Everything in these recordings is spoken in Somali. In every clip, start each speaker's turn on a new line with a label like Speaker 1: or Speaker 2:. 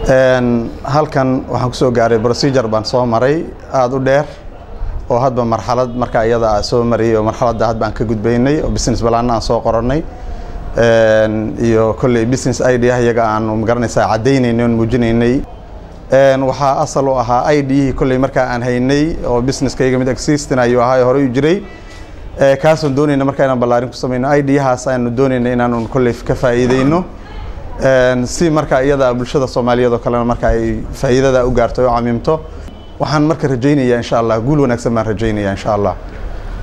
Speaker 1: Halkan waxaan kusoo gaaray procedure baan soo maray aada u dheer, oo hadba marxalad marka iyada a soo mariyay, oo marxaladda hadba aan ka gudbaynay, oo business plan-na aan soo qoranay iyo kolley business idea iyaga aanu magaranaysaa caddaynaynay oon muujinaynay. Waxaa asal u ahaa idea-hii kolley markaa aan haynay, oo businesskayga mid existing ayuu ahaa, horey u jiray, kaasoon doonayna markaa inaan ballaarin ku samayno. Idea-haas aanu doonayna inaanu kolley ka faa'iideyno, si marka iyada bulshada Soomaaliyeed oo kalena marka ay faa'iidada u gaarto oo camimto. Waxaan marka rajaynayaa, insha Allah, guul wanaagsan baan rajaynayaa, insha Allah.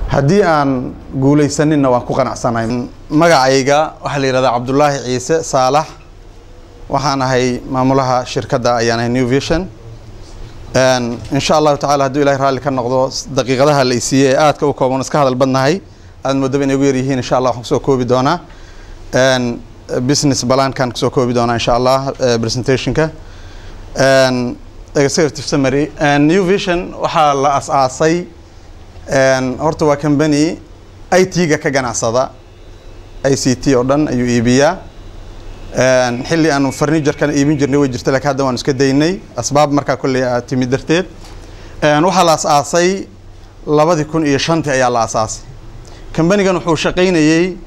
Speaker 1: Haddii aan guulaysaninna, waan ku qanacsanahay. Magacayga waxaa la yihahdaa Cabdullaahi Ciise Saalax. Waxaan ahay maamulaha shirkadda ayaan ahay, New Vision. Insha Allahu tacala, hadduu Ilahay raalli ka noqdo, daqiiqadaha la isiiyey ee aadka u kooban, iska hadal badnahay, aad moodaba inay ugu yar yihiin, insha Allah waxaan kusoo koobi doonaa business plan-kan kusoo koobi doonaa, insha Allah, presentationka executive summary. New Vision waxaa la as-aasay, horta waa company IT-ga ka ganacsada, ICT oo dhan ayuu iibiyaa. Xilli aanu furniture-kan iibin jirnay way jirta, lakin hadda waanu iska daynay asbaab markaa kolley aad timid darteed. Waxaa la as-aasay 2005-tii ayaa la asaasay. Company-gan wuxuu shaqaynayey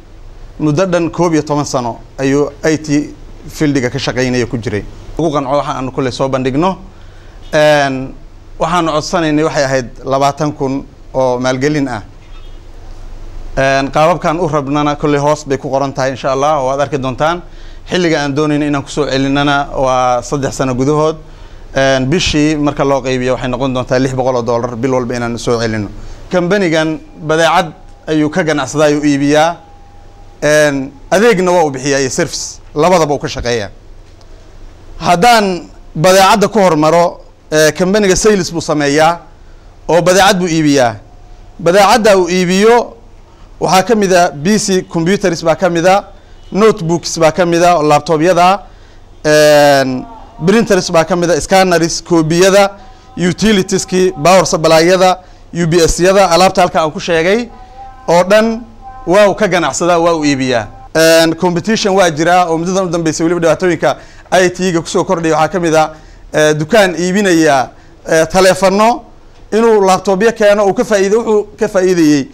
Speaker 1: muddo dhan 11 sano ayuu IT field-iga ka shaqaynaya ku jiray. Ugu qanco waxa aanu kolley soo bandhigno. Waxaanu codsanaynay waxay ahayd 20,000 oo maalgelin ah. Qaababkan u rabnana kolley hoos bay ku qoran tahay, insha Allah, oo aad arki doontaan. Xilliga aan doonayna inaan kusoo celinana waa 3 sano gudahood. Bishii marka loo qaybiyo waxay noqon doontaa $600 bil walba inaan soo celino. Company-gan badeecad ayuu ka ganacsadaa, ayuu iibiyaa, adeegna waa uu bixiyaa iyo service, labadaba uu ka shaqeeyaa. Haddaan badeecadda ku hormaro, company-ga sales buu sameeyaa oo badeecad buu iibiyaa. Badeecadda uu iibiyo waxaa ka mid a PC computers baa ka mid a, notebooks baa ka mid a oo laptopyada, printers baa ka mid a, scanners, koobiyada, utilitieski, power supply-yada, UPS-yada. Alaabta halka aan ku sheegay oo dhan waa uu ka ganacsadaa, waa uu iibiyaa. Competition waa jiraa, oo muddadan u dambeysay weliba dhibaatooyinka IT-ga kusoo kordhaya waxaa ka mid a dukaan iibinaya taleefano inuu laptopyo keeno, uu ka faa'iiday wuxuu ka faa'iidayey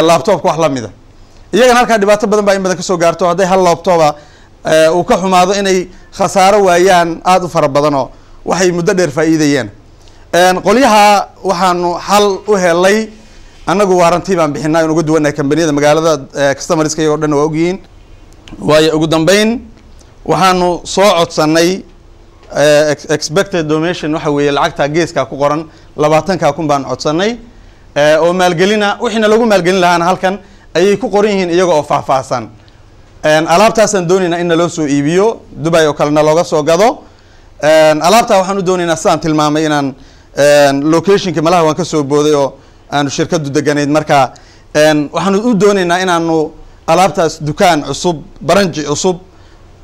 Speaker 1: laptopka wax lamida. Iyagana halkaa dhibaato badan baa in badan kasoo gaarto, hadday hal laptopa uu ka xumaado inay khasaaro waayaan aada u fara badanoo waxay muddo dheer faa'iidayeen. Qolyaha waxaanu xal u helay annagu warranty baan bixinaa in uga duwannahay kambaniyada magaalada. Customerska iyagoo dhan waa ogyihiin. Waayo, ugu dambeyn waxaanu soo codsanay expected donation, waxa weeye lacagta geeskaa ku qoran, 20,000 baan codsanay oo maalgelina. Wixiina lagu maalgelin lahaana halkan ayay ku qoran yihiin iyaga oo faahfaahsan. Alaabtaasaan doonaynaa in naloo soo iibiyo, Dubai oo kalena looga soo gado. Alaabtaa waxaan u doonaynaa, sidaan tilmaamay, inaan locationka malaha waan kasoo booday oo aanu shirkadu deganayd. Marka waxaanu u doonaynaa inaanu alaabtaas dukaan cusub, branch cusub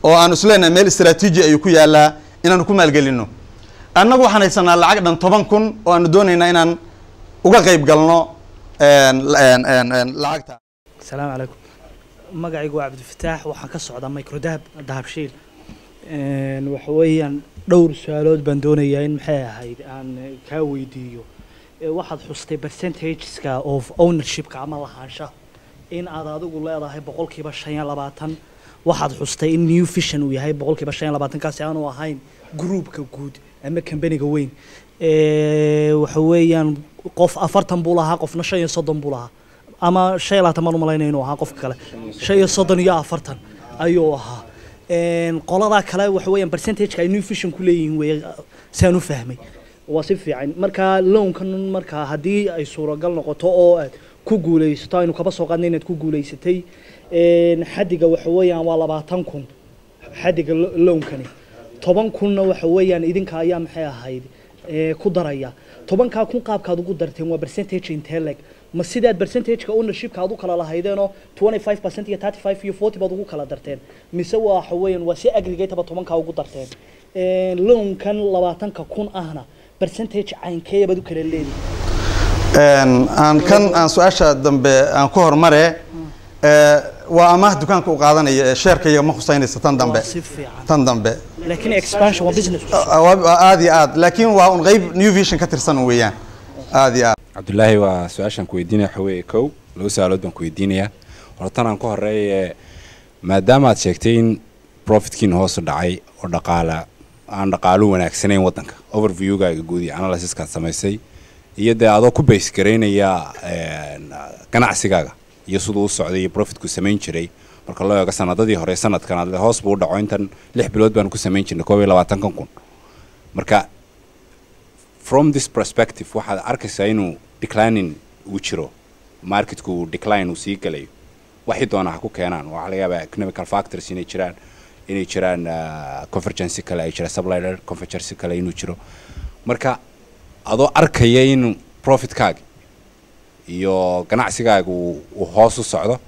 Speaker 1: oo aanu isleenahay meel istraatiiji ayuu ku yaalaa, inaanu ku maalgelino. Annagu waxaan haysanaa lacag dhan 10,000 oo aanu doonaynaa inaan uga qayb galno lacagta.
Speaker 2: Asalaamu calaykum. Magacaygu waa Cabdifataax, waxaan ka socdaa Microdahab, Dahabshiil. Waxa weeyaan dhowr su-aalood baan doonayaa in maxay ahayd aan kaa weydiiyo. Waxaad xustay percentageska of ownershipka ama lahaanshaha in aad adigu leedahay 25%. Waxaad xustay in New Vision uu yahay 25%, kaasi aanu ahayn groupka guud ama companyga weyn. Waxa weeyaan qof 40 buu lahaa, qofna 35 buu lahaa, ama 25 baan umalaynaya inuu ahaa qofka kale, 35 iyo 40 ayuu ahaa. Qoladaa kale waxa weeyaan percentageka ay New Vision ku leeyihiin wey saan u fahmay. Waa si fiican. Marka loankan, marka haddii ay suuragal noqoto oo aad ku guuleysato, aynu kaba soo qaadnay inaad ku guuleysatay, xaddiga waxa weeyaan waa 20,000 xaddiga loankani. 10,000-na waxa weeyaan idinka ayaa maxay ahayd ku daraya. 10,000 qaabkaad ugu darteen waa percentage intee leg? Ma sidaad percentageka ownershipka aad u kala lahaydeenoo 25% iyo 35 iyo 40 baad ugu kala darteen, mise waxa weeyaan waa si aggregate ba 10-kaa ugu darteen? Loankan 20,000 ahna percentage caynkeeya baad u kala leedihin?
Speaker 1: Aan kan aan su-aasha dambe aan ku hormare. Waa amaah dukaanka u qaadanaya ee share-kayga ma khuseynaysa tan dambe.
Speaker 2: Si fiican.
Speaker 1: Tan dambe.
Speaker 2: Laakiin expansion waa business.
Speaker 1: Aad iyo aad, laakiin waa un qeyb New Vision ka tirsan weeyaan, aad iyo aad.
Speaker 3: Cabdulaahi, waa su-aashaan ku weydiinaya waxa weeye, kow, laba su-aalood baan ku weydiinayaa. Hortan aan ku horeeye, maadaama aad sheegtay in profitkiina hoos u dhacay oo dhaqaala aan dhaqaalo wanaagsanayn waddanka, overviewgaaga guud iyo analysiskaad samaysay iyo dee adoo ku base garaynaya ganacsigaaga iyo siduu u socday iyo profitku samayn jiray marka loo eego sanadadii hore, sanadkan aad hoos buu u dhaco, intan 6 bilood baanu ku samayn jirnay 21-kan kun. Marka from this perspective waxaad arkaysaa inuu declining uu jiro, marketku uu decline uu sii galayo. Waxay doonaa ha ku keenaan, waxaa laga yaabaa economical factors inay jiraan, convergency kale ay jiraan, supplier convergency kale inuu jiro. Marka adoo arkaya in profitkaaga iyo ganacsigaaga uu hoos u socdo,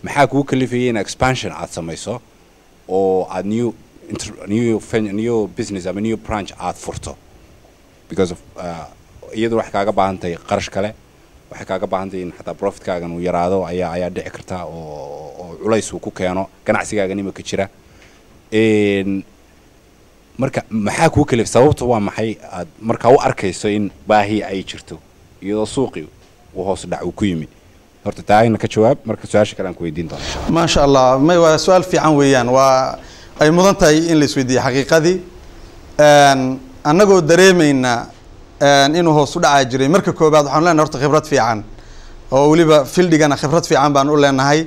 Speaker 3: maxaa kugu kalifayay in expansion aad samayso oo aad new business ama new branch aad furto? Because of iyadu waxay kaaga baahan tahay qarash kale, waxay kaaga baahan tahay in xataa profitkaagan uu yaraado ayaa dhici karta oo culays uu ku keeno ganacsigaagan imika jira. Marka maxaa kuu kalif, sababta waa maxay aad markaa u arkayso in baahi ay jirto iyadoo suuqii uu hoos dhac uu ku yimi? Horta taayna ka jawaab, marka su-aasha kale aan ku weydiin doona.
Speaker 1: Maasha Allah, may, waa su-aal fiican weeyaan, waa ay mudan tahay in la isweydiiyo. Xaqiiqadii, annagoo dareemayna inuu hoos u dhacaa jiray, marka koobaad waxaanu leenahay horta khibrad fiican oo weliba fieldigana khibrad fiican baan u leenahay.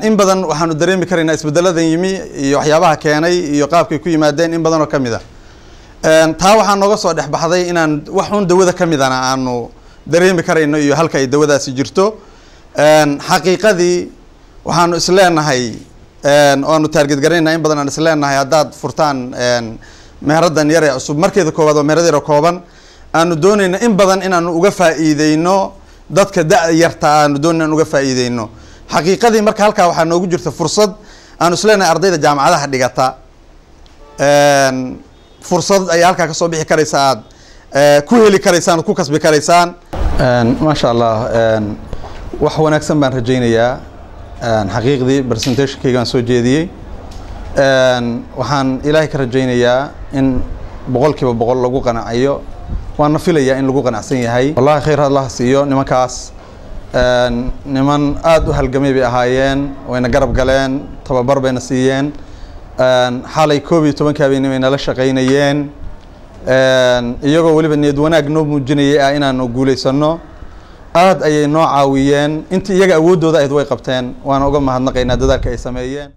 Speaker 1: In badan waxaanu dareemi karaynaa isbedeladan yimi iyo waxyaabaha keenay iyo qaabkay ku yimaadeen in badan oo kamid a. Taa waxaa nooga soo dhex baxday inaan wax un dawada ka midana aanu dareemi karayno iyo halka ay dawadaasi jirto. Xaqiiqadii waxaanu isleenahay oanu target garaynaa in badan aan isleenahay haddaad furtaan meheradan yar ee cusub, markeeda koowaad waa meherad yar oo kooban, aanu doonayno in badan inaanu uga faa'iideyno dadka da- yarta, aanu doonayno inaan uga faa'iideyno. Xaqiiqadii marka halkaa waxaa noogu jirta fursad aanu isleenahay ardayda jaamacadaha dhigata fursad ayaa halkaa kasoo bixi karaysa, aad ku heli karaysaan, ku kasbi karaysaan. Maasha Allah, wax wanaagsan baan rajaynayaa. Xaqiiqdii presentationkayga aan soo jeediyey, waxaan Ilaahay ka rajaynayaa in 100% lagu qanacayo, waana filayaa in lagu qanacsan yahay. Wallahi khayr Allah siiyo nimankaas, niman aada u halgamay bay ahaayeen, wayna garab galeen, tababar bayna siiyeen. Xalay 11-ka habeenimo ay nala shaqaynayeen, iyagoo weliba niyad wanaag noo muujinayay ah inaanu guulaysano. Aad ayay noo caawiyeen, intii iyaga awooddooda ahayd way qabteen, waana uga mahadnaqaynaa dadaalka ay sameeyeen.